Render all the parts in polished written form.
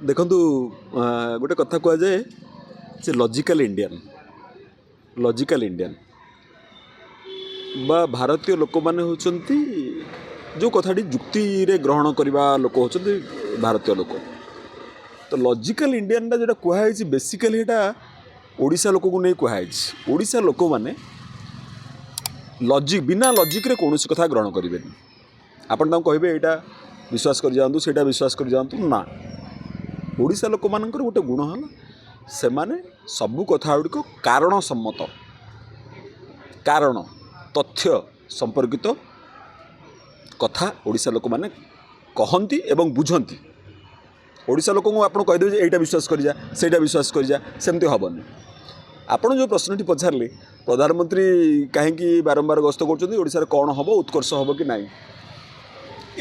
ଦେଖନ୍ତୁ, ଗୋଟେ କଥା କୁହାଯାଏ ଯେ ଲଜିକାଲ୍ ଇଣ୍ଡିଆନ୍, ଲଜିକାଲ୍ ଇଣ୍ଡିଆନ୍ ବା ଭାରତୀୟ ଲୋକମାନେ ହେଉଛନ୍ତି, ଯେଉଁ କଥାଟି ଯୁକ୍ତିରେ ଗ୍ରହଣ କରିବା ଲୋକ ହେଉଛନ୍ତି ଭାରତୀୟ ଲୋକ। ତ ଲଜିକାଲ୍ ଇଣ୍ଡିଆନ୍ଟା ଯେଉଁଟା କୁହାହେଇଛି, ବେସିକାଲି ସେଇଟା ଓଡ଼ିଶା ଲୋକକୁ ନେଇ କୁହାହେଇଛି। ଓଡ଼ିଶା ଲୋକମାନେ ଲଜିକ୍ ବିନା ଲଜିକ୍ରେ କୌଣସି କଥା ଗ୍ରହଣ କରିବେନି। ଆପଣ ତାଙ୍କୁ କହିବେ ଏଇଟା ବିଶ୍ୱାସ କରିଯାଆନ୍ତୁ, ସେଇଟା ବିଶ୍ୱାସ କରିଯାଆନ୍ତୁ, ନା। ଓଡ଼ିଶା ଲୋକମାନଙ୍କର ଗୋଟେ ଗୁଣ ହେଲା, ସେମାନେ ସବୁ କଥା ଗୁଡ଼ିକ କାରଣ ସମ୍ମତ, କାରଣ ତଥ୍ୟ ସମ୍ପର୍କିତ କଥା ଓଡ଼ିଶା ଲୋକମାନେ କହନ୍ତି ଏବଂ ବୁଝନ୍ତି। ଓଡ଼ିଶା ଲୋକଙ୍କୁ ଆପଣ କହିଦେବେ ଯେ ଏଇଟା ବିଶ୍ୱାସ କରିଯା, ସେଇଟା ବିଶ୍ୱାସ କରିଯା, ସେମିତି ହେବନି। ଆପଣ ଯେଉଁ ପ୍ରଶ୍ନଟି ପଚାରିଲେ, ପ୍ରଧାନମନ୍ତ୍ରୀ କାହିଁକି ବାରମ୍ବାର ଗସ୍ତ କରୁଛନ୍ତି, ଓଡ଼ିଶାରେ କ'ଣ ହେବ, ଉତ୍କର୍ଷ ହେବ କି ନାହିଁ,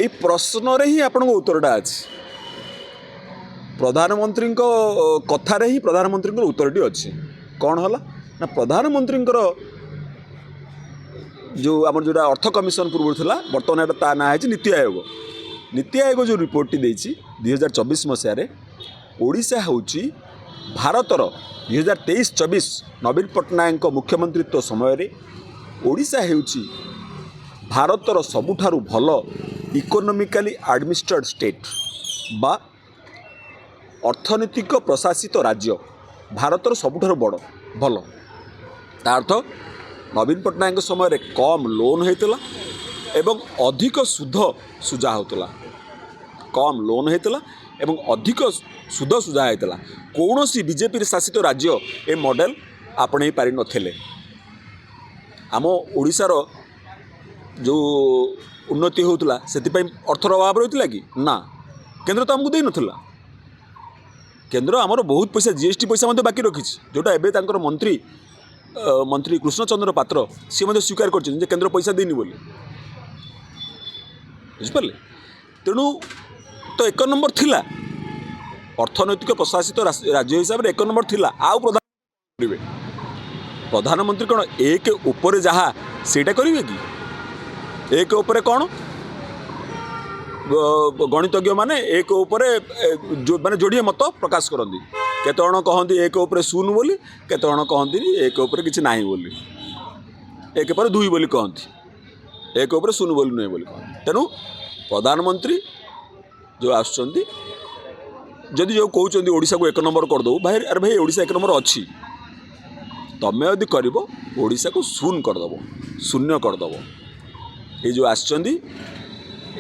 ଏଇ ପ୍ରଶ୍ନରେ ହିଁ ଆପଣଙ୍କ ଉତ୍ତରଟା ଅଛି। ପ୍ରଧାନମନ୍ତ୍ରୀଙ୍କ କଥାରେ ହିଁ ପ୍ରଧାନମନ୍ତ୍ରୀଙ୍କର ଉତ୍ତରଟି ଅଛି। କ'ଣ ହେଲା ନା, ପ୍ରଧାନମନ୍ତ୍ରୀଙ୍କର ଯେଉଁ ଆମର ଯେଉଁଟା ଅର୍ଥ କମିଶନ ପୂର୍ବରୁ ଥିଲା, ବର୍ତ୍ତମାନ ଏଇଟା ତା ନାଁ ହେଇଛି ନୀତି ଆୟୋଗ। ନୀତି ଆୟୋଗ ଯେଉଁ ରିପୋର୍ଟଟି ଦେଇଛି 2024 ମସିହାରେ, ଓଡ଼ିଶା ହେଉଛି ଭାରତର, 2023-24 ନବୀନ ପଟ୍ଟନାୟକଙ୍କ ମୁଖ୍ୟମନ୍ତ୍ରିତ୍ୱ ସମୟରେ ଓଡ଼ିଶା ହେଉଛି ଭାରତର ସବୁଠାରୁ ଭଲ ଇକୋନୋମିକାଲି ଆଡ଼ମିନିଷ୍ଟର୍ଡ ଷ୍ଟେଟ୍ ବା ଅର୍ଥନୈତିକ ପ୍ରଶାସିତ ରାଜ୍ୟ, ଭାରତର ସବୁଠାରୁ ବଡ଼ ଭଲ। ତା ଅର୍ଥ ନବୀନ ପଟ୍ଟନାୟକଙ୍କ ସମୟରେ କମ୍ ଲୋନ୍ ହେଇଥିଲା ଏବଂ ଅଧିକ ସୁଧ ସୁଝା ହେଉଥିଲା। କମ୍ ଲୋନ୍ ହେଇଥିଲା ଏବଂ ଅଧିକ ସୁଧ ସୁଝା ହେଇଥିଲା। କୌଣସି ବିଜେପିରେ ଶାସିତ ରାଜ୍ୟ ଏ ମଡ଼େଲ ଆପଣେଇ ପାରିନଥିଲେ। ଆମ ଓଡ଼ିଶାର ଯେଉଁ ଉନ୍ନତି ହେଉଥିଲା, ସେଥିପାଇଁ ଅର୍ଥର ଅଭାବ ରହିଥିଲା କି? ନା, କେନ୍ଦ୍ର ତ ଆମକୁ ଦେଇନଥିଲା। କେନ୍ଦ୍ର ଆମର ବହୁତ ପଇସା, ଜିଏସ୍ଟି ପଇସା ମଧ୍ୟ ବାକି ରଖିଛି, ଯେଉଁଟା ଏବେ ତାଙ୍କର ମନ୍ତ୍ରୀ କୃଷ୍ଣଚନ୍ଦ୍ର ପାତ୍ର, ସିଏ ମଧ୍ୟ ସ୍ୱୀକାର କରିଛନ୍ତି ଯେ କେନ୍ଦ୍ର ପଇସା ଦେଇନି ବୋଲି। ବୁଝିପାରିଲେ? ତେଣୁ ତ ଏକ ନମ୍ବର ଥିଲା, ଅର୍ଥନୈତିକ ପ୍ରଶାସିତ ରାଜ୍ୟ ହିସାବରେ ଏକ ନମ୍ବର ଥିଲା। ଆଉ ପ୍ରଧାନ କରିବେ? ପ୍ରଧାନମନ୍ତ୍ରୀ କ'ଣ ଏକ ଉପରେ ଯାହା ସେଇଟା କରିବେ କି? ଏକ ଉପରେ କ'ଣ? ଗଣିତଜ୍ଞମାନେ ଏକ ଉପରେ ମାନେ ଯୋଡ଼ିଏ ମତ ପ୍ରକାଶ କରନ୍ତି। କେତେ ଜଣ କହନ୍ତି ଏକ ଉପରେ ଶୂନ ବୋଲି, କେତେ ଜଣ କହନ୍ତି ଏକ ଉପରେ କିଛି ନାହିଁ ବୋଲି, ଏକ ଉପରେ ଦୁଇ ବୋଲି କହନ୍ତି, ଏକ ଉପରେ ଶୂନ ବୋଲି ନୁହେଁ ବୋଲି କହନ୍ତି। ତେଣୁ ପ୍ରଧାନମନ୍ତ୍ରୀ ଯେଉଁ ଆସୁଛନ୍ତି, ଯଦି ଯେଉଁ କହୁଛନ୍ତି ଓଡ଼ିଶାକୁ ଏକ ନମ୍ବର କରିଦେବୁ, ଭାଇ, ଆରେ ଭାଇ, ଓଡ଼ିଶା ଏକ ନମ୍ବର ଅଛି। ତମେ ଯଦି କରିବ, ଓଡ଼ିଶାକୁ ଶୂନ କରିଦେବ, ଶୂନ୍ୟ କରିଦେବ। ଏ ଯେଉଁ ଆସିଛନ୍ତି,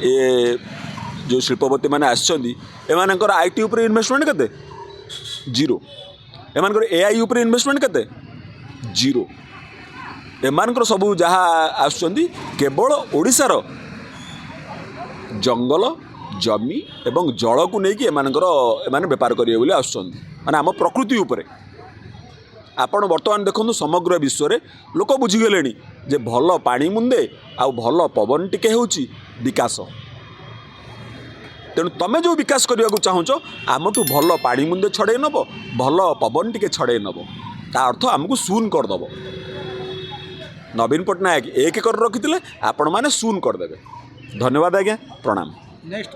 ଏ ଯେଉଁ ଶିଳ୍ପପତିମାନେ ଆସିଛନ୍ତି, ଏମାନଙ୍କର IT ଉପରେ ଇନଭେଷ୍ଟମେଣ୍ଟ କେତେ? ଜିରୋ। ଏମାନଙ୍କର ଏଆଇ ଉପରେ ଇନଭେଷ୍ଟମେଣ୍ଟ କେତେ? ଜିରୋ। ଏମାନଙ୍କର ସବୁ ଯାହା ଆସୁଛନ୍ତି, କେବଳ ଓଡ଼ିଶାର ଜଙ୍ଗଲ, ଜମି ଏବଂ ଜଳକୁ ନେଇକି ଏମାନେ ବେପାର କରିବେ ବୋଲି ଆସୁଛନ୍ତି, ମାନେ ଆମ ପ୍ରକୃତି ଉପରେ। ଆପଣ ବର୍ତ୍ତମାନ ଦେଖନ୍ତୁ, ସମଗ୍ର ବିଶ୍ୱରେ ଲୋକ ବୁଝିଗଲେଣି ଯେ ଭଲ ପାଣି ମୁନ୍ଦେ ଆଉ ଭଲ ପବନ ଟିକେ ହେଉଛି ବିକାଶ। ତେଣୁ ତମେ ଯେଉଁ ବିକାଶ କରିବାକୁ ଚାହୁଁଛ, ଆମଠୁ ଭଲ ପାଣି ମୁନ୍ଦେ ଛଡ଼େଇ ନେବ, ଭଲ ପବନ ଟିକେ ଛଡ଼େଇ ନେବ। ତା ଅର୍ଥ ଆମକୁ ଶୂନ କରିଦେବ। ନବୀନ ପଟ୍ଟନାୟକ ଏକ କରି ରଖିଥିଲେ, ଆପଣମାନେ ଶୂନ କରିଦେବେ। ଧନ୍ୟବାଦ ଆଜ୍ଞା, ପ୍ରଣାମ। ନେକ୍ସଟ।